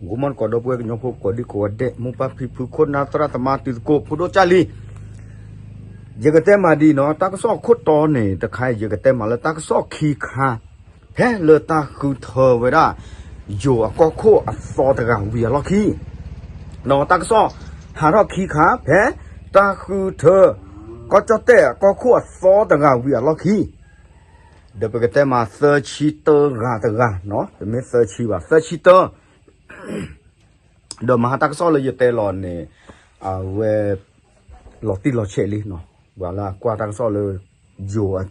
ဂီၤမီၢ်တကိးဒီပုၢ်ဝဲၢ်ကညီဖိကိးဒံကိးဂၤဒဲး မိၢ်ပၢ်ဖံဖု ခိၣ်နၢ်သရၣ်သမါ တံၤသကိး ဖိဒိၣ်ကၢ်လံၤ, ယကတဲမးဒ်အံၤနီၤ, တၢ်ကစီၣ်အခိၣ်တီန့ၣ် တခါအံၤ ယကတဲမးလၢ တၢ်ကစီၣ်ခံခါ ဖဲလၢတၢ်ဃုထၢဝဲဒၣ် ယိၤအကီၢ်ခိၣ်အသီတဂၤဝံၤအလီၢ်ခံ, ဒီးတၢ်ကစီၣ်ဟးထီၣ်ခံခါ ဖဲတၢ်ဃုထၢ ကီၢ်ကၠီၣ်တဲၣ်အကီၢ်ခိၣ်အသီတဂၤဝံၤအလီၢ်ခံ, ဒီးပကတဲမးသၢဆံတၢဂၤတဂၤနီၤ, တမ့ၢ်သၢဆံဘၣ်, သၢဆံတၢ ဒီးမဟါတၢ်ကစီၣ်လၢယတဲလီၤန့ၣ် အဝဲ လီၤတံၢ်လီၤဆဲးလံနီၤ, ပှၤလၢအကွၢ်တၢ်ကစီၣ်လၢ ယိၤ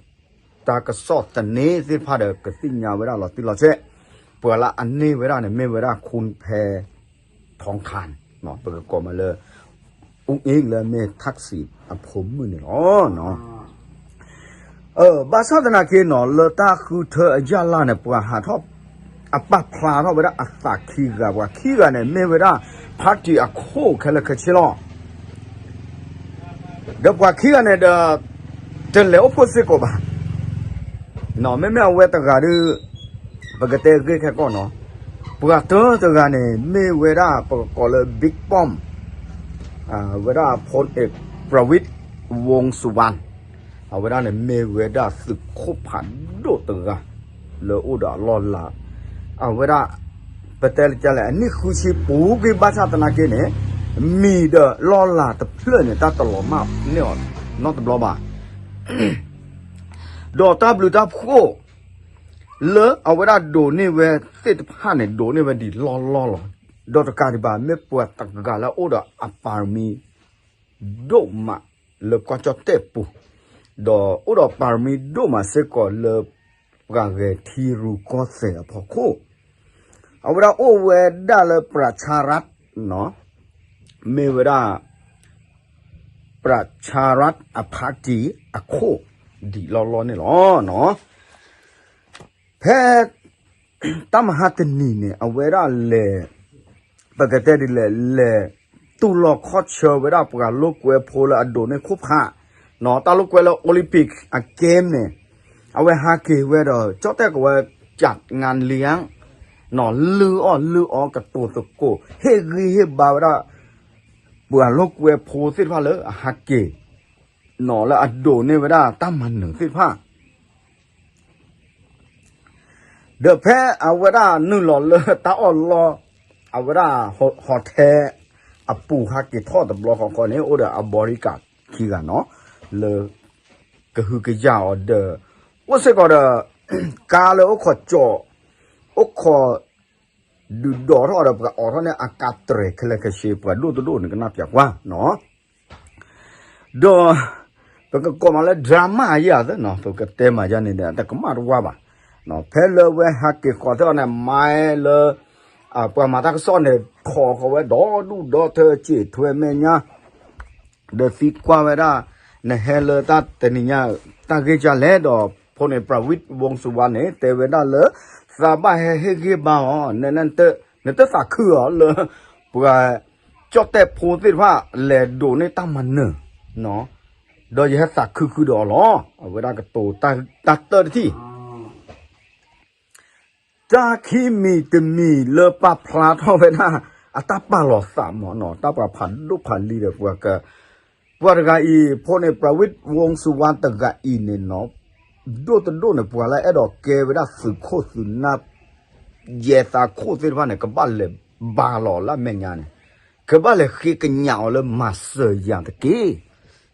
တၢ်ကစီၣ်သန့သ့ၣ်တဖၣ်ဒီး ကသ့ၣ်ညါဝဲဒၣ်လီၤတံၢ်လီၤဆဲး, ပှၤလၢအန့ၢ်ဝဲဒၣ်န့ၣ် မ့ၢ်ဝဲဒၣ် ခူၣ်ဖဲ ထီခါန့ၣ် ပကကိးမးလၢ အူအ့ၣ် လၢအမ့ၢ်ထၣ်စံးအဖိမုၣ်န့ၣ်လီၤ. ဘၣ်ဆၣ်သနာ်က့နီၤ လၢတၢ်ဃုထၢအယၢ်လၢ်န့ၣ် ပှၤဟးထီၣ် အပာ်ဖျါထီၣ်ဝဲဒၣ်အသးခံဂၤ, ပှၤခံဂၤန့ၣ် မ့ၢ်ဝဲဒၣ် party အခိၣ်ခဲလၢာ်ခဲဆ့လီၤ. ဒီးပှၤခံဂၤန့ၣ်ဒီး တလဲၤအိၣ်ဖှိၣ်စ့ၢ်ကီးဘၣ်. မ့မ့ၢ်အဝဲတဂၤဒီး ပကတဲဂ့ၢ်ခဲကီၢ်နီၤ, ပှၤတၢတဂၤန့ၣ် မ့ၢ်ဝဲဒၣ်ပကကိးလၢ Big Pom ဝဲဒၣ် ဖူၣ်အ့း ပြဝံး ဝူင်းစူဝါၣ်, အဝဲဒၣ်န့ၣ် မ့ၢ်ဝဲဒၣ်သုးခိၣ်ဖးဒိၣ်တဂၤ လၢအိၣ်ဒီးအလီၢ်လၤ, အဝဲဒၣ် ပတဲလၢကလဲၣ် အနံၣ်ဃုဆံပူၤကွံာ်ဘၣ်ဆၣ်သနာ်က့န့ၣ် မံၤဒီးလီၢ်လၤတဖျၢၣ်န့ၣ် တၢ်တလီၤမၢ်န့ၢ်အီၤနီတဘျီဘၣ်. ဒီးတၢ်ဘျုးတၢ်ဖှိၣ် လၢအဝဲဒၣ်ဒိးန့ၢ်ဝဲသ့ၣ်တဖၣ်န့ၣ် ဒိးန့ၢ်ဝဲဒံးလီၢ်လီၢ်လီၤ. ဒီးတကးဒံးဘၣ် မ့ၢ်ပှၤတဂၤလၢအအိၣ်ဒီးအပၣ်ရမံၤ ဒိၣ်မးလၢကီၢ်ကၠီၣ်တဲၣ်ပူၤ, ဒီးအိၣ်ဒီးပၣ်ရမံၤဒိၣ်မးစ့ၢ်ကီးလၢ ပှၤဂဲၤထံရူၢ်ကီၢ်သဲးအဖီခိၣ်, အဝဲဒၣ်အိၣ်ဝဲဒၣ်လၢ ပြၤဆၣ်ရၣ် မ့ၢ်ဝဲဒၣ် ပြၤဆၣ်ရၣ်အ party အခိၣ်ဒံးလီၢ်လီၢ်န့ၣ်လီၤ. ဖဲ တၢ်မဟါတနံၤန့ၣ် အဝဲဒၣ်လဲၤ ပကတဲဒ်လဲၣ် လဲၤတူၢ်လိာ်ခီၣ်ဆၢဝဲဒၣ်ပှၤလိာ်ကွဲဖိလၢအဒိးန့ၢ်ခိၣ်ဖး, တၢ်လိာ်ကွဲလၢ Olympic အ game န့ၣ်, အဝဲဟးက့ၤဝဲဒီး ကၠီၣ်တဲၣ်ကဝဲ ကးငါလံဧါ, လုၢ်အီၣ်လုၢ်အီကတိၤသကိး ဟ့ၣ်ဂံၢ်ဟ့ၣ်ဘါဝဲဒၣ် ပှၤလိာ်ကွဲဖိသ့ၣ်တဖၣ်လၢအဟးက့ၤ လၢအဒိးန့ၢ်ဝဲဒၣ်တၢ်မၤနၢၤသ့ၣ်တဖၣ် ဒီးဖဲအဝဲဒၣ်နုာ်လီၤလၢတၢ်အီၣ်လီၢ် အဝဲဒၣ် hotel အပူၤဟးက့ၤထီၣ်တဘျီဃီဃီန့ၣ် အိၣ်ဒီးအ bodyguard ခံဂၤနီၤ လၢကဟုကယာ်အီၤဒီး အိၣ်စ့ၢ်ကီးဒီး ကါလၢအိၣ်ခိးကၠီၤ အိၣ်ခိး ဒုးဒိးထီၣ်ဒီးပှၤအိးထီၣ်န့ၢ်အကါတြဲၤခဲလၢာ်ခဲဆ့ ပှၤဒိၣ်တဒိၣ်န့ၣ်ကနၣ်ပၠးကွၢ်နီၤ ဒီး ပကကိးမးလၢ drama ယၤသ့နီၤ ပကတဲမးယၤန့ၣ်ဒီး တကမၣ်တဝါဘၣ်. ဖဲလၢဝဲဟးက့ၤဃီၤထီၣ်န့ၣ် မၤလၢ ပှၤမၤတၢ်ကစီၣ်န့ၣ် ခိးဃီၤဝဲဒီဒူၣ်ဒီထၢ စံးထွဲမဲာ်ညါ ဒီးသံကွၢ်ဝဲဒၣ် နဟဲလၢတၢ်တနံၤညါ တၢ်ဂ့ၢ်ကလဲၣ်ဒီး ဖိန့ၣ် ပြဝံး ဝူင်းစူဝါၣ်န့ၣ် တဲဝဲဒၣ်လၢ သးဘၣ်ဟဲဟ့ၣ်ဂံၢ်ဘါအီၤ နတသးခုအီၤလၢ ပှၤကၠီၣ်တဲၣ်ဖိသ့ၣ်တဖၣ် လဲၤဒိးန့ၢ်တၢ်မၤနၢၤ ဒီးယဟဲသးခုဃုာ်ဒီးအီၤလီၤ. အဝဲဒၣ်ကတိၤတၢ်တၢ်တထံၣ် တၢ်ခံမံၤတမံၤလၢပာ်ဖျါထီၣ်ဝဲဒၣ် အတၢ်ပာ်လီၤသးမးနီၤ တၢ်ပှၤဖးဒိၣ်ဖးလံၤဒီး ပှၤက ပှၤတဂၤအံၤ ဖိန့ၣ် ပြဝံး ဝူင်းစူဝါၣ်တဂၤအံၤန့ၣ်နီၤ ဒိၣ်တဒိၣ်န့ၣ် ပှၤလၢအဲၣ်ဒိးကဲဝဲဒၣ်သုးခိၣ်သုးနၢ် ယဲသးခိၣ်သ့ၣ်တဖၣ်န့ၣ် ကဘၣ်လဲၤဘါလီၤလၢအမဲာ်ညါန့ၣ် ကဘၣ်လဲၤဃ့ကညးအီၤလၢမၤစၢၤယၤတက့ၢ်.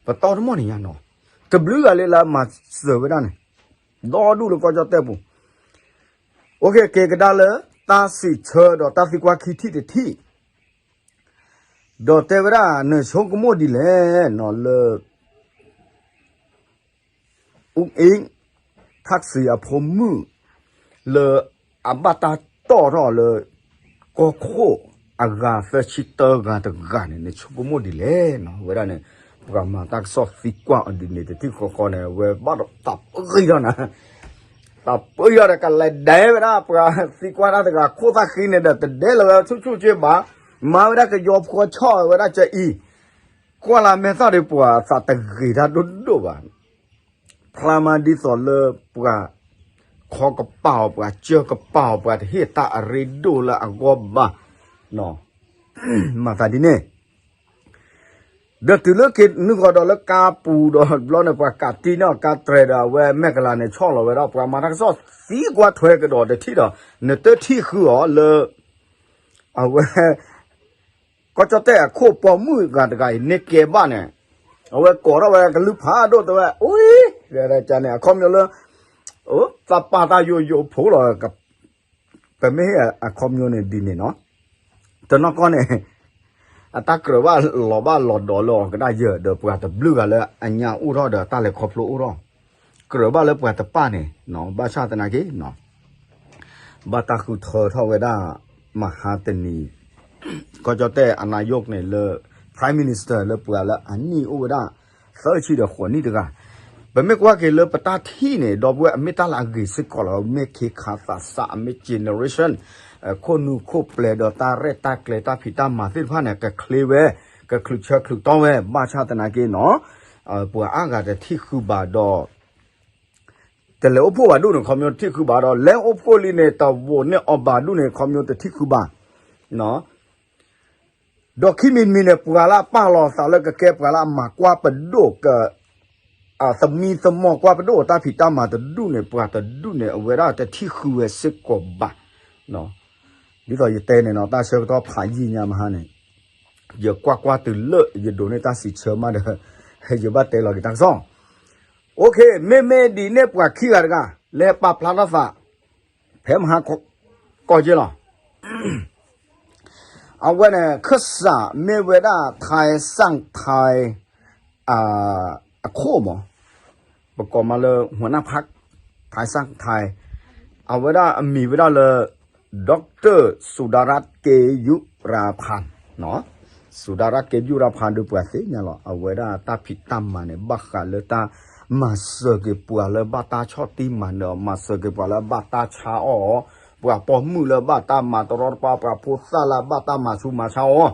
ပတီၢ်တမီၢ်န့ၣ်ညါနီၤ တဘျုးဂၤလၢလၢမၤစၢၤဝဲဒၣ်န့ၣ် ဒီဒူၣ်လၢကီၢ်ကၠီၣ်တဲၣ်ပူၤ အိၣ်က့ၤကဒါလၢ တၢ်စံးဆၢဒီးတၢ်သံကွၢ်ခံထံၣ်တထံၣ် ဒီးတဲဝဲဒၣ် နဆိကမိၣ်ဒ်လဲၣ်နီၤလၢ အူအ့ၣ် ထၣ်စံးအဖိမုၣ် လၢအဘၣ်တၢ်တီၣ်ထီၣ်လၢ ကီၢ်ခိၣ်အဂၤသၢဆံတၢဂၤတဂၤန့ၣ် နဆိကမိၣ်ဒ်လဲၣ်နီၤ ဝဲဒၣ်န့ၣ် ပှၤမၤတၢ်ကစီၣ်သံကွၢ်အီၤဒ်န့ၣ် တထံၣ်ဃီဃီန့ၣ် ဝဲဘၣ်ဒီးသးပဂံၢ်ထီၣ်နၤ သးပဂံၢ်ထီၣ်ဒီးကလဲၤဒဲဝဲဒၣ် ပှၤသံကွၢ်တၢ်တဂၤခိၣ်သၣ်ဃံန့ၣ်ဒီး တဒဲလၢၤဝဲဆူၣ်ဆူၣ်က့ဘၣ် မၤဝဲဒၣ်ကယီဖှီၣ်ဆီၣ်ဝဲဒၣ်ကအံၤ ကွၢ်လၢမဲာ်သၣ်ဒီးပှၤသးတဂ့ၤတၢ်ဒိၣ်ဒိၣ်ဘၣ် ဖျါမးဒ်သိးလၢပှၤ ခီကပာ်အီၤ ပှၤစၢကပာ်အီၤ ပှၤတဟ့ၣ်တၢ်အရ့ဒိၣ်လၢအဂီၢ်ဘၣ် မၤသးဒ်န့ၣ် ဒီးတုၤလၢက့ၤနုာ်ဃီၤဒီးလၢကါပူၤဒီးဘျီန့ၣ် ပှၤကးတံၢ်န့ၢ်အီၤကါတြဲၤဒီး အဝဲမဲာ်ကလၤန့ၣ် ဆီၣ်လီၤဝဲဒၣ် ပှၤမၤတၢ်ကစီၣ်သံကွၢ်ထွဲကဒီးတထံၣ်ဒီး နတထံၣ်ဃုအီၤလၢ အဝဲ ကီၢ်ကၠီၣ်တဲၣ်အခိၣ်ပိာ်မုၣ်ဂၤတဂၤအံၤ န့ၢ်ကဲဘၣ်န့ၣ် အဝဲကိးထီၣ်ဝဲကလုၢ်ဖးဒိၣ်တဲဝဲ အ့ ကန့ၣ် အခီပညီလၢ သးပာ်တၢ်ယိယိဖိလီၤ ပမ့ၢ်အခီပညီန့ၣ်ဒ်န့ၣ်နီၤ, တနီၤကီၢ်န့ၣ် အတၢ်ကြၢးဘၣ်လီၤဘၣ်လီၤဒီးလၢအီၤကဒါယၢၢ် ဒီးပှၤတဘျုးဂၤလၢအညါအိၣ်ထီၣ်ဒီးတၢ်လဲၤခီဖျိအိၣ်ထီၣ်, ကြၢးဘၣ်လၢပှၤတပၢ်န့ၣ်, ဘၣ်ဆၣ်သနာ်က့ ဘၣ်တၢ်ဃုထၢထီၣ်ဝဲဒၣ် မဟါတနံၤ ကီၢ်ကၠီၣ်တဲၣ်အနါယိၣ်န့ၣ်လၢ Prime Minister လၢပှၤလၢအနံၣ်အိၣ်ဝဲဒၣ် သၢဆံဒီးဃိးနံၣ်တဂၤ, ပမ့ၢ်ကွၢ်က့ၤလၢပတၢ်ထံၣ်န့ၣ် ဒီပုၢ်ဝဲၢ် အမ့ၢ်တၢ်လၢအဂ့ၤစ့ၢ်ကီးလီၤ, မ့ၢ်ခ့ခါသးစၢ် အမ့ၢ် generation ခိၣ်နူာ်ခိၣ်ပျဲၤဒီးတၢ်ရဲၣ်တၢ်ကျဲၤတၢ်ဖံးတၢ်မၤသ့ၣ်တဖၣ်န့ၣ် ကချ့ဝဲ, ကချုးဆၢချုးတီဝဲ, ဘၣ်ဆၣ်သနာ်က့နီၤ ပှၤအါဂၤတထံၣ်ဃုဘၣ်ဒီး တလဲၤအိၣ်ဖှိၣ်ဘၣ်ဒူၣ်န့ၣ် ခီပညီတထံၣ်ဃုဘၣ်ဒီး လဲၤအိၣ်ဖှိၣ်လံန့ၣ် တဝိးန့ၢ်အီၤဘၣ်ဒူၣ်န့ၣ် ခီပညီတထံၣ်ဃုဘၣ် ဒီးခံမံၤတမံၤန့ၣ် ပှၤလၢအပာ်လီၤသးလၢကကဲပှၤလၢအမၤကွၢ်ပဒိၣ်က သမံသမိးကွၢ်ပဒိၣ်တၢ်ဖံးတၢ်မၤတဒူၣ်န့ၣ် ပှၤတဒူၣ်န့ၣ် အဝဲဒၣ်တထံၣ်ဃုဝဲစ့ၢ်ကီးဘၣ်. ဒ်သိးယတဲန့ၣ်နီၤ တၢ်ဆၢကတီၢ်ဖးယံာ်ညါမဟါန့ၣ် ယကွၢ်ကွၢ်တုၤလၢယဒိးန့ၢ်တၢ်စံးဆၢမးဒီး ယဘၣ်တဲလီၤက့ၤတၢ်ကစီၣ်. မ့မ့ၢ်ဒ်န့ၣ်ပှၤခံဂၤတဂၤ လဲၤပာ်ဖျါထီၣ်သး ဖဲမဟါကီၢ်က့လီၤ. အဝဲန့ၣ် ခၢၣ်စးမ့ၢ်ဝဲဒၣ် ထၢၣ်စၣ်ထၢၣ် အခိၣ်မး ပကိးမးလၢ หัวหน้าพรรค ထၢၣ်စၣ်ထၢၣ် အဝဲဒၣ်အမံၤဝဲဒၣ်လၢ ဒီၣ်ကတၢၢ် စူၤဒၤရၣ်က့ယူရၤဖၣ် စူၤဒၤရၣ်က့ယူရၤဖၣ်ဒုးပှၤသ့ၣ်ညါလီၤ. အဝဲဒၣ်တၢ်ဖံးတၢ်မၤန့ၣ် ဘၣ်ဃးလၢတၢ်မၤစၢၤက့ၤပှၤလၢဘၣ်တၢ်ဆီၣ်တံၢ်မၤနၢၤအီၤ မၤစၢၤက့ၤပှၤလၢဘၣ်တၢ်ဆါအီၣ်အီၤ, ပှၤပိာ်မုၣ်လၢဘၣ်တၢ်မၤတရီတပါ ပှၤဖိသၣ်လၢဘၣ်တၢ်မၤဆူးမၤဆါအီၤ,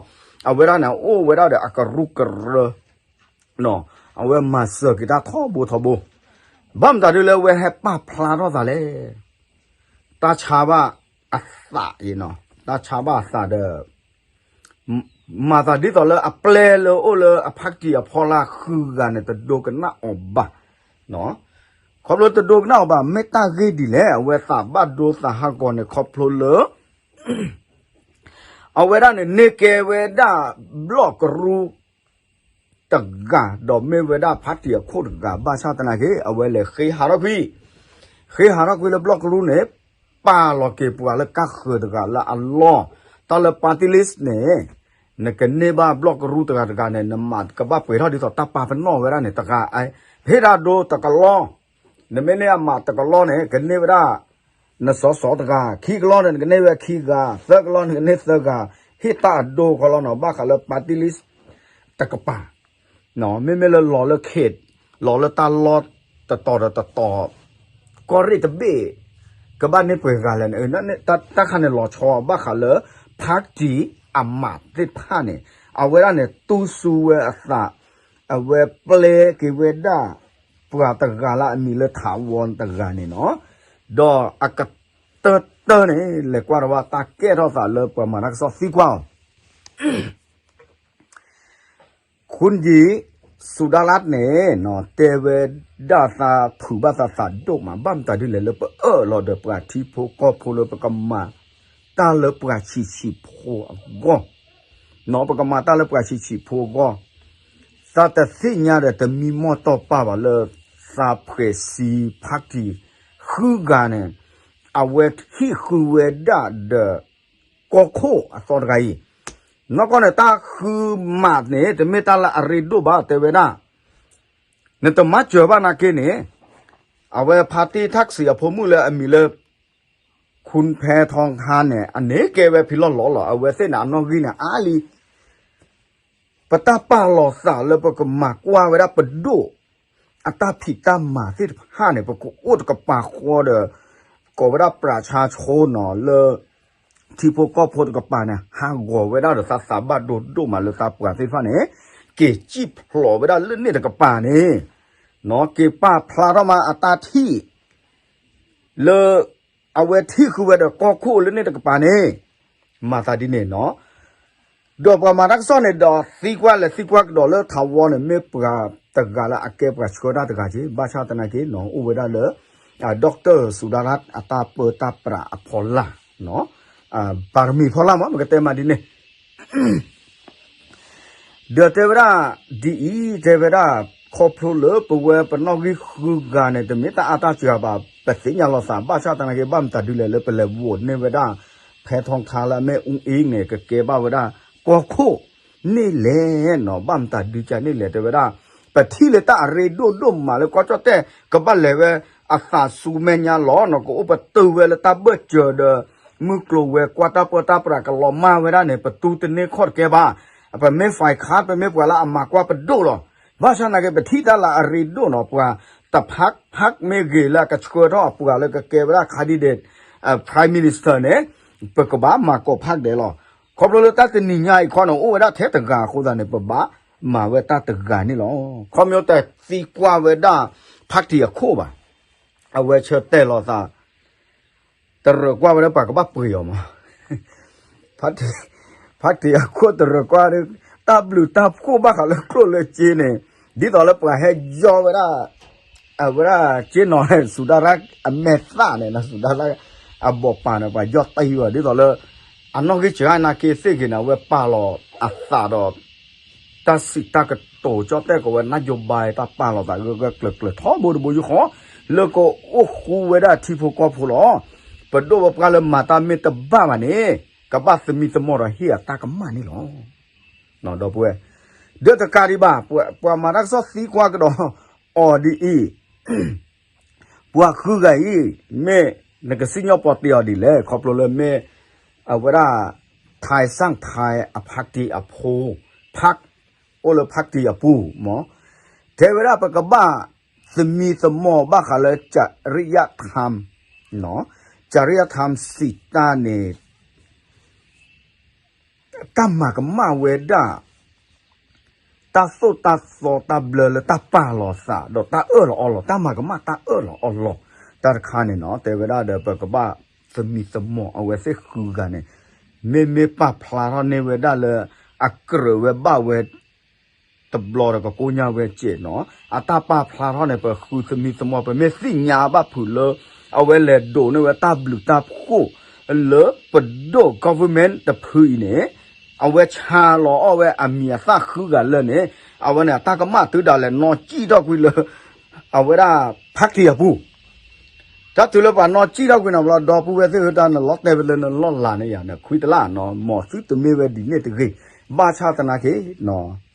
အဝဲဒၣ်န့ၣ် အိၣ်ဝဲဒၣ်ဒီးအကရူၢ်ကရၢ အဝဲမၤစၢၤက့ၤတၢ်ထီဘိထီဘိ, ဘၣ်မတၤဒ်လၢအဝဲဟဲပာ်ဖျါထီၣ်သးလဲၣ်. တၢ်ဆါဘၣ်အသးအံၤနီၤ တၢ်ဆါဘၣ်အသးဒီး မၤသးဒ်သိးလၢအပျဲၢ်လၢအိၣ်လၢအဖါတံၢ်အဖီလာ်ဃုဂၤန့ၣ် တဒိကနၣ်အီၤဘၣ်. ခီဖျိတဒိကနၣ်အီၤဘၣ် မ့ၢ်တၢ်ဂ့ၢ်ဒ်လဲၣ် အဝဲသးဘၣ်ဒိသးဟးဂီၤန့ၣ် ခီဖျိလၢ အဝဲဒၣ်န့ၣ် န့ၢ်ကဲဝဲဒၣ်ဘျီၣ်ကရူၢ် တဂၤ ဒီးမ့ၢ်ဝဲဒၣ်ဖါတံၢ်အခိၣ်တဂၤ ဘၣ်ဆၣ်သနာ်က့ အဝဲလဲၤဃ့ဟးထီၣ်ကွံာ်, ဃ့ဟးထီၣ်ကွံာ်လၢဘျီၣ်ကရူၢ်န့ၣ် ပာ်လီၤက့ၤပှၤလၢကါဃၢၤတဂၤလၢအလီၢ်, တၢ်လၢ party list န့ၣ် နကန့ၢ်ဘၣ်ဘျီၣ်ကရူၢ်တဂၤတဂၤန့ၣ် နမးကဘၣ်ပှဲၤထီၣ်ဒ်သိးတၢ်ပာ်ပနီၣ်ဝဲဒၣ်န့ၣ် တဂၤ ဖဲဒၣ်ဒိတကလီၢ် နမ့ၢ်န့ၢ်အမးတကလီၢ်န့ၣ် ကန့ၢ်ဝဲဒၣ် နစီစီတဂၤ, ခံကလီၢ်န့ၣ် နကန့ၢ်ဝဲခံဂၤ, သၢကလီၢ်န့ၣ် ကန့ၢ်သၢဂၤ, ဟ့ၣ်တၢ်အဒိခီလီၤနီၤ, ဘၣ်ဃးလၢ party list တကပၤ, မ့မ့ၢ်လၢလီၤလၢခ့ၣ်, လီၤလၢတၢ်လီၢ်တတီၤဒီးတတီၤ, ကီၢ်ရ့ၣ်တဘ့ၣ်, ကဘၣ်န့ၢ်ပှဲၤဂၤလဲၣ်န့ၣ်, တၢ်ခါန့ၣ်လီၤဆီဘၣ်ဃးလၢ party အမးသ့ၣ်တဖၣ်န့ၣ်, အဝဲဒၣ်န့ၣ် တူၢ်စူဝဲအသး, အဝဲပျဲက့ၤဝဲဒၣ် ပှၤတဂၤလၢအမံၤလၢထးဝီတဂၤန့ၣ်နီၤ, ဒီးအကတၢၢ်တၢၢ်န့ၣ် လဲၤကွၢ်တဝၢ်တၢ်ကဲထီၣ်သးလၢပှၤမၤတၢ်ကစီၣ်သံကွၢ်အီၤ ခုၣ်ယံၤ စူၤဒၤလးန့ၣ် တဲဝဲဒၣ်သးဖုးဘၣ်သးသးဒိၣ်မး ဘၣ်မတၤဒ်လဲၣ်လၢပအၢၣ်လီၤဒီးပှၤထံဖိကီၢ်ဖိလၢပကမၤ တၢ်လၢပှၤဆံးဆံးဖိအဂီၢ်, ပကမၤတၢ်လၢပှၤဆံးဆံးဖိအဂီၢ်, သးတသ့ၣ်ညါဒီးတမံမီၢ်တီၢ်ပာ်ဘၣ်လၢ သးဖှဲးစံဖါတံၢ် ဃုဂၤန့ၣ် အဝဲဟံၣ်ဃုဝဲဒၣ်ဒီး ကီၢ်ခိၣ်အသီတဂၤအံၤ, နီၢ်ကီၢ်န့ၣ် တၢ်ဃုမးန့ၣ် တမ့ၢ်တၢ်လၢအရ့ဒိၣ်ဘၣ် တဲဝဲဒၣ်, နတမၤစၢၤဘၣ်နာ်က့န့ၣ်, အဝဲဖါတံၢ်ထၣ်စံးအဖိမုၣ်လၢအမံၤလၢ ခူၣ်ဖဲထီၣ်ခါန့ၣ် အန့ၣ်ကဲဝဲဖံလီၢ်လီၢ်လီၤ, အဝဲသ့ၣ်န့ၣ် အနီၣ်ဂံၢ်န့ၣ်အါလံ ပတၢ်ပာ်လီၤသးလၢပကမၤကွၢ်ဝဲဒၣ်ပဒိၣ် အတၢ်ဖံးတၢ်မၤသ့ၣ်တဖၣ်န့ၣ် ပကအိၣ်တကပၤဃီဒီး ကိးဝဲဒၣ်ပြးဆါဆိနီၤလၢ ထံဖိကီၢ်ဖိတကပၤန့ၣ် ဟးဂီၤဝဲဒၣ်ဒီးသးသးဘၣ်ဒိဒိၣ်မးလၢသးပှၤသ့ၣ်တဖၣ်န့ၣ် က့ၤစံၣ်ဖျိးဝဲဒၣ်လၢန့ၣ်တကပၤန့ၣ် နီၤ က့ၤပာ်ဖျါထီၣ်မးအတၢ်ထံၣ် လၢ အဝဲထံၣ်ဃုာ်ဝဲဒီးကီၢ်ခိၣ်လၢန့ၣ်တကပၤန့ၣ် မၤသးဒ်န့ၣ်နီၤ ဒီးပှၤမၤတၢ်ကစီၣ်န့ၣ်ဒီးသံကွၢ်လဲၤသံကွၢ်ကဒီးလၢထးဝီန့ၣ် မ့ၢ်ပှၤတဂၤလၢအကဲပှၤဆှၢတၢ်တဂၤက့ ဘၣ်ဆၣ်သနာ်က့နီၤ အိၣ်ဝဲဒၣ်လၢ Doctor Sudarat အတၢ်ပၢတၢ်ပြးအဖီလာ် ပါရမီဖီလာ်မး ပကတဲမးဒ်န့ၣ် ဒီးတဲဝဲဒၣ် ဒ်အံၤ တဲဝဲဒၣ် ခီဖျိလၢပဝဲပနီၣ်ဂံၢ်ဃုဂၤန့ၣ် တမ့ၢ်တၢ်အါတၢ်စှၤဘၣ် ပသ့ၣ်ညါလီၤသး ဘၣ်ဆၣ်သနာ်က့ ဘၣ်မတၤဒုလဲၣ်လၢပလဲၤ vote န့ၢ်ဝဲဒၣ် ဖဲထီထါလၢအမ့ၢ်အူအ့န့ၣ် ကကဲဘၣ်ဝဲဒၣ် ကီၢ်ခိၣ်န့ၣ်လဲၣ်နီၤ ဘၣ်မတၤဒုကန့ၣ်လဲၣ် တဲဝဲဒၣ် ပထံၣ်လၢတၢ်အရ့ဒိၣ်ဒိၣ်မးလၢကီၢ်ကၠီၣ်တဲၣ် ကဘၣ်လဲၤဝဲအသးဆူမဲာ်ညါလီၤနီၤ ကအိၣ်ပတုာ်ဝဲလၢတၢ်ဘၢၣ်စၢၤဒီး မုၢ်ကျိၤဝဲၤကွာ်တၢ်ပၢတၢ်ပြးကလီၤမၢ်ဝဲဒၣ်န့ၣ် ပတူၢ်တန့ၢ်ခီၣ်တကဲဘၣ်. ပမ့ၢ် fight ခါ ပမ့ၢ်ပှၤလၢအမၤကွၢ်ပဒိၣ်လီၤ. ဘၣ်ဆၣ်သနာ်က့ ပထံၣ်တၢ်လၢအရ့ဒိၣ်နီၤ ပှၤတဖၣ်ဖၣ်မ့ၢ်ဂ့ၤလၢအကဆှၢထီၣ်အပှၤလၢကကဲဝဲဒၣ် candidate Prime Minister န့ၣ် ပကဘၣ်မၤကိးဖၣ်ဒဲးလီၤ. ခီဖျိလၢတၢ်တနံၤညါအံၤခီန့ၣ် အိၣ်ဝဲဒၣ်ထဲတဂၤအဃိသတးန့ၣ် ပဘၣ်မၤဝဲတၢ်တဂၤန့ၣ်လီၤ. ခီဖျိတသံကွၢ်ဝဲဒၣ် party အခိၣ်ဘၣ်. အဝဲဆၢတဲာ်လီၤသး တရၢၢ်ကွၢ်ဝဲဒၣ်ပှၤကဘၣ်ပှ့ၤအီၤမး ဖါတံၢ်အခိၣ်တရၢၢ်ကွၢ်ဒီး တၢ်ဘျုးတၢ်ဖှိၣ်ဘၣ်ဃးလၢကျိၣ်လၢစ့န့ၣ် ဒ်သိးလၢပှၤဟဲယီဝဲဒၣ် အဝဲဒၣ်က့နီၤ စူၤဒၤရၣ်အမဲာ်သၣ်န့ၣ် စူၤဒၤရၣ်အဘီၣ်ပာ်န့ၣ် ပှၤယီတံၢ်ဘၣ် ဒ်သိးလၢ အနီၣ်ဂံၢ်စှၤနာ်က့သ့ၣ်ဂ့ၤန့ၣ် အဝဲပာ်လီၤအသးဒီး တၢ်စံးတၢ်ကတိၤကၠီၣ်တဲၣ်ကဝဲ နၢ်ယိၤဘါတၢ်ပာ်လီၤသးဂၢၢ်ဂၢၢ်ကျၢၤကျၢၤထီဘိတဘိယူၢ်ဃီ လၢကအိၣ်ဃူဝဲဒၣ်ထံဖိကီၢ်ဖိလီၤ. ပဒိၣ်ပပှၢ်လၢမၤတၢ်မ့ၢ်တဘၣ်ဘၣ်န့ၣ် ကဘၣ်သမံသမိးဒီးဟ့ၣ်အတၢ်ကမၣ်န့ၣ်လီၤ. ဒီပုၢ်ဝဲၢ်, ဒီးတကးဒံးဘၣ် ပှၤမၤတၢ်ကစီၣ်သံကွၢ်ကဒီးအီၤဒ်အံၤ ပှၤဃုဂၤအံၤ မ့ၢ်နကစံၣ်ညီၣ်ပီတ့အီၤဒ်လဲၣ် ခီဖျိလၢမ့ၢ် အဝဲဒၣ် ထၢၣ်စၣ်ထၢၣ်အဖါတံၢ်အဖိ ဖး အိၣ်လၢဖါတံၢ်အပူၤမး တဲဝဲဒၣ်ပကဘၣ်သမံသမိးဘၣ်ဃးလၢ ကရံယထၢမ် ကရံယထၢမ်စံးတၢ်န့ၣ် တၢ်မၤကမၣ်ဝဲဒၣ် တၢ်သိၣ်တၢ်သီတၢ်ဘျၢလၢတၢ်ပာ်လီၤသး ဒီးတၢ်အၢၣ်လီၤအီလီၤ တၢ်မၤကမၣ်တၢ်အၢၣ်လီၤအီလီၤ တၢ်တခါန့ၣ်နီၤ တဲဝဲဒၣ်ဒီး ပကဘၣ်သမံသမိးအဝဲသ့ၣ်ဃုဂၤန့ၣ် မ့မ့ၢ်ပာ်ဖျါထီၣ်န့ၢ်ဝဲဒၣ်လၢ အကြၢးဝဲဘၣ်ဝဲ တဘျီဒီးကကိညၢ်ဝဲစဲးနီၤ အတၢ်ပာ်ဖျါထီၣ်န့ၣ် ပဃုသမံသမိး ပမ့ၢ်သ့ၣ်ညါဘၣ်ဖုးလၢ အဝဲလဲၤဒိးန့ၢ်ဝဲတၢ်ဘျုးတၢ်ဖှိၣ် လၢပဒိၣ် government တဖုအံၤန့ၣ် အဝဲဆါလီၤအီၣ်ဝဲအမံၤအသၣ်ဃုဂၤလၢာ်န့ၣ် အဝဲန့ၣ် အတၢ်ကမၣ်တုၤဒၣ်လဲာ် နီၢ်ကံၣ်ထီၣ်ကွံာ်လၢ အဝဲဒၣ် ဖါတံၢ်အပူၤ တၢ်တုၤလၢပှၤနီၢ်ကံၣ်ထီၣ်ကွံာ်န့ၣ်ဘျီ ဒီပုၢ်ဝဲၢ်သ့ၣ်ဧၢ တၢ်နလီၤတဲာ်ဝဲလၢနလီၢ်လၤန့ၣ်ယၤန့ၣ် ခွံတလါနီၤ မ်သုတမ့ၢ်ဝဲဒ်န့ၣ်တဂ့ၤ ဘၣ်ဆၣ်သနာ်က့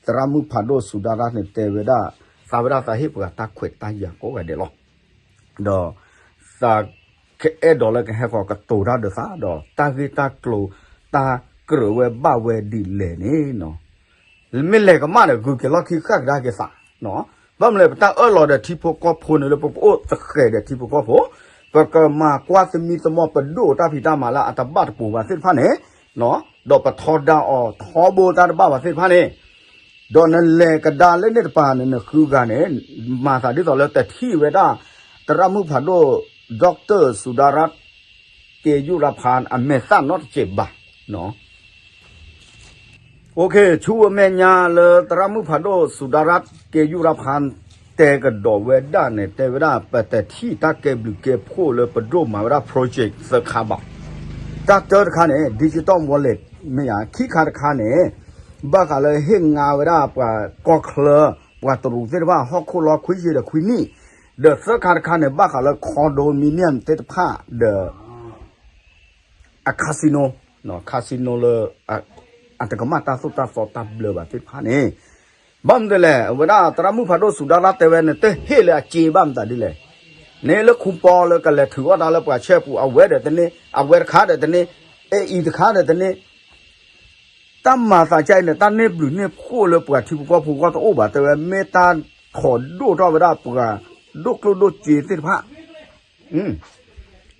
သရၣ်မုၣ်ဖးဒိၣ်စူၤဒၤရၣ်န့ၣ် တဲဝဲဒၣ် သးဝဲဒၣ်သးဟ့ၣ်ပှၤတၢ်ခွဲးတၢ်ယာ်ကိးဂၤဒဲးလီၤ. ဒီး သးကအဲၣ်ဒိးလၢကဟဲဃီၤကတိၤတၢ်ဒီးသးဒီး တၢ်ဂ့ၢ်တၢ်ကျိၤ တၢ်ကြၢးဝဲဘၣ်ဝဲဒ်လဲၣ်န့ၣ် မ့ၢ်လဲၤကမၣ်ဒီး ဂုာ်က့ၤလီၢ်ခံဃၣ်ကဒါက့ၤသး ဘၣ်မနုၤလဲၣ် ပတၢ်အၢၣ်လီၤဒီးထံဖိကီၢ်ဖိန့ၣ်လၢပကအိၣ်သဃဲးဒီးထံဖိကီၢ်ဖိ ပကမၤကွၢ်သမံသမိးပဒိၣ်တၢ်ဖံးတၢ်မၤလၢအတဘၣ်တပူၤဘၣ်သ့ၣ်တဖၣ်န့ၣ် ဒီးပထီဒါအီၤထီဘိတၢ်တဘၣ်ဘၣ်သ့ၣ်တဖၣ်န့ၣ် ဒီးနလဲၤကဒါလၢန့ၣ်တပၤန့ၣ် နဃုဂၤန့ၣ် မၤသးဒ်သိးလၢတထံၣ်ဝဲဒၣ် သရၣ်မုၣ်ဖးဒိၣ် Doctor စူၤဒၤရၣ် က့ယူရဖၢၣ် အမဲာ်သၣ်နီတစဲးဘၣ် ဆူအမဲာ်ညါလၢသရၣ်မုၣ်ဖးဒိၣ်စူၤဒၤရၣ် က့ယူရဖၢၣ် တဲကဒီးဝဲဒၣ်န့ၣ် တဲဝဲဒၣ် ပတထံၣ်တၢ်ကဲဘျုးကဲဖှိၣ်လၢပဒိၣ်မၤဝဲဒၣ် project သၢခါဘၣ်. တၢ်တၢတခါန့ၣ် digital wallet မ့ၢ်ဧါ ခံခါတခါန့ၣ် ဘၣ်ဃးလၢဟ့ၣ်ငါဝဲဒၣ်ပှၤကီၢ်ချၢ ပှၤတရူးသ့ၣ်တဖၣ် ဟီၣ်ခိၣ်လီၤခွံဆံဒီးခွံနံၣ် ဒီးသၢခါတခါန့ၣ် ဘၣ်ဃးလၢ condominium သ့ၣ်တဖၣ်ဒီး အ casino, casino လၢ အတကမၣ်တၢ်သိၣ်တၢ်သီတၢ်ဘျၢဘၣ်သ့ၣ်တဖၣ်န့ၣ် ဘၣ်မနုၤလဲၣ် အဝဲဒၣ်သရၣ်မုၣ်ဖးဒိၣ်စူၤဒၤရၣ်တဲဝဲန့ၣ် တဟ့ၣ်လၢအစ့ဘၣ်မတၤဒ်လဲၣ်, န့ၣ်လၢခူပီလၢကလဲၤထုးအီၣ်တၢ်လၢပှၤဆဲပူၤ အဝဲဒီးတန့ၢ် အဝဲတခါဒီးတန့ၢ် အဲအံၤတခါဒီးတန့ၢ် တၢ်မၤသးကါအံၤန့ၣ် တၢ်န့ၢ်ဘျုးန့ၢ်ဖှိၣ်လၢပှၤထံဖိကီၢ်ဖိဂီၢ်တအိၣ်ဘၣ် တဲဝဲ မ့ၢ်တၢ်ထီၣ်ဒိၣ်ထီၣ်ဝဲဒၣ်ပှၤဒိၣ်ကျိၣ်ဒိၣ်စ့သ့ၣ်တဖၣ်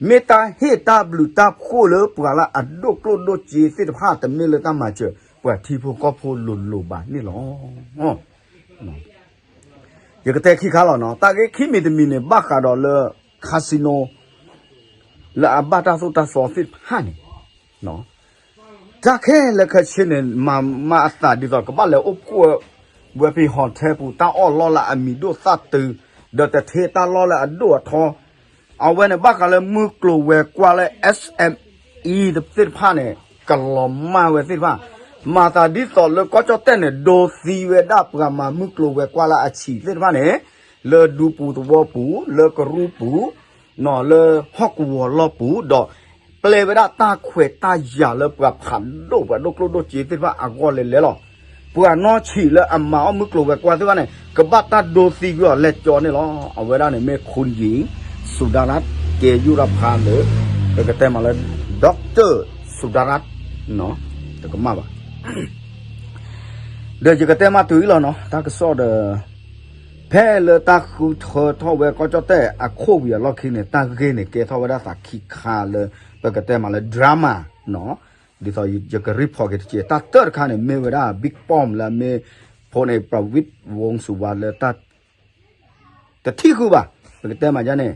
မ့ၢ်တၢ်ဟ့ၣ်တၢ်ဘျုးတၢ်ဖှိၣ်လၢပှၤလၢအဒိၣ်ကျိၣ်ဒိၣ်စ့သ့ၣ်တဖၣ် တမ့ၢ်လၢတၢ်မၤစၢၤပှၤထံဖိကီၢ်ဖိလိၤလိၤဘၣ်န့ၣ်လီၤ. ယကတဲခံခါလီၤနီၤ, တၢ်ဂ့ၢ်ခံမံၤတမံၤန့ၣ် ဘၣ်ဃးဒီးလၢ casino လၢအဘၣ်တၢ်သိၣ်တၢ်သီသ့ၣ်တဖၣ်န့ၣ် တၢ်ခဲလၢာ်ခဲဆ့န့ၣ် မၤမၤအသးဒ်သိးကဘၣ်လဲၤအိၣ်ဖှိၣ်ဝဲဖဲ hotel ပူၤ တၢ်အီၣ်လီၢ်လၢအမံၤဒိၣ်သၣ်တုၤ, ဒီးတထ့တၢ်လီၢ်လၢအဒိၣ်အထီ, အဝဲန့ၣ်ဘၣ်ဃးလၢမုၢ်ကျိၤဝဲၤကွာ်လၢ SME သ့ၣ်တဖၣ်န့ၣ် ကလီၤမၢ်ဝဲသ့ၣ်တဖၣ်, မၤသးဒ်သိးလၢကီၢ်ကၠီၣ်တဲၣ်န့ၣ် ဒိသံဝဲဒၣ်ပှၤမၤမုၢ်ကျိၤဝဲၤကွာ်လၢအဆံးသ့ၣ်တဖၣ်န့ၣ် လၢဒူပူၤသဝီပူၤ လၢကရူၢ်ပူၤ နီၢ်လၢဟီၣ်ကဝီၤလီၢ်ပူၤ ဒီးပျဲဝဲဒၣ်တၢ်ခွဲးတၢ်ယာ်လၢပှၤဖးဒိၣ်ပှၤဒိၣ်ကျိၣ်ဒိၣ်စ့သ့ၣ်တဖၣ်အဂီၢ်လဲၤလဲၤလီၤ. ပှၤနီၢ်ဆံးလၢအမၤအီၣ်မုၢ်ကျိၤဝဲၤကွာ်သ့ၣ်တဖၣ်န့ၣ် ကဘၣ်တၢ်ဒိသံကွံာ်အီၤလဲၤကၠီန့ၣ်လီၤ. အဝဲဒၣ်န့ၣ်မ့ၢ် คุณหญิง สุดารัตน์ เกยุรพันธ์ လၢ ပကတဲမးလၢ ดอกเตอร์ สุดารัตน์ တကမၣ်ဘၣ် ဒီးယကတဲမးတုၤအံၤလီၤနီၤ တၢ်ကစီၣ်ဒီး ဖဲလၢတၢ်ဃုထၢထီၣ်ဝဲကီၢ်ကၠီၣ်တဲၣ်အခိၣ်ဝံၤအလီၢ်ခံန့ၣ် တၢ်ဂ့ၢ်န့ၣ်ကဲထီၣ်ဝဲဒၣ်သးခံခါလၢ ပကတဲမးလၢ drama နီၤ, ဒ်သိးယက report က့ၤတက့ၢ် တၢ်တၢၢ်တခါန့ၣ် မ့ၢ်ဝဲဒၣ် บิ๊กป้อม လၢအမ့ၢ် ဖိန့ၣ် ประวิตร วงษ์สุวรรณ လၢတၢ် တထံၣ်ဃုာ်ဘၣ် ပကတဲမးဒ်န့ၣ်,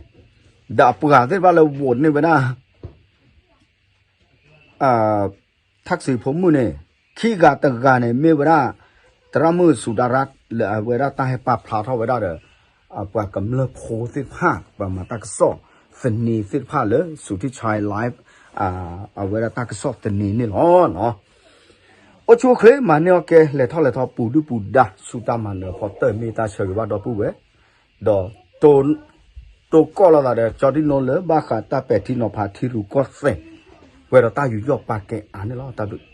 ဒီးအပှၤသ့ၣ်တဖၣ်လၢ vote န့ၢ်ဝဲဒၣ် ထၣ်စံးဖိမုၣ်န့ၣ် ခံဂၤတဂၤန့ၣ် မ့ၢ်ဝဲဒၣ် သရၣ်မုၣ် สุดารัตน์ လၢအဝဲဒၣ်တၢ်ဟဲပာ်ဖျါထီၣ်ဝဲဒၣ်ဒီး ပှၤကမျၢၢ်ဖိသ့ၣ်တဖၣ် ပှၤမၤတၢ်ကစီၣ်သန့သ့ၣ်တဖၣ်လၢ สุทธิชัย live အဝဲဒၣ်တၢ်ကစီၣ်သန့န့ၣ်လီၤ. အိၣ်ဆူၣ်အိၣ်ချ့ မၤန့ၢ်အီၣ်ကဲ လဲၤထီၣ်လဲၤထီ ပူၤဒုၣ်ပူၤဒါ ဆူတၢ်မၤနၢၤအဖီတၢၢ် မ့ၢ်တၢ်ဆၢဂ့ၤဘၣ်ဒီပုၢ်ဝဲၢ်, ဒီး တိကိးလိာ်သးဒီး ကၠီဒံနိလၢ ဘၣ်ဃးတၢ်ပဲာ်ထံနီၤဖးထံရူၢ်ကီၢ်သဲး ပှဲၤဒီးတၢ်ယူးယီၣ်ပာ်ကဲအါန့ၣ်လီၤ. တၢ်ဘျုး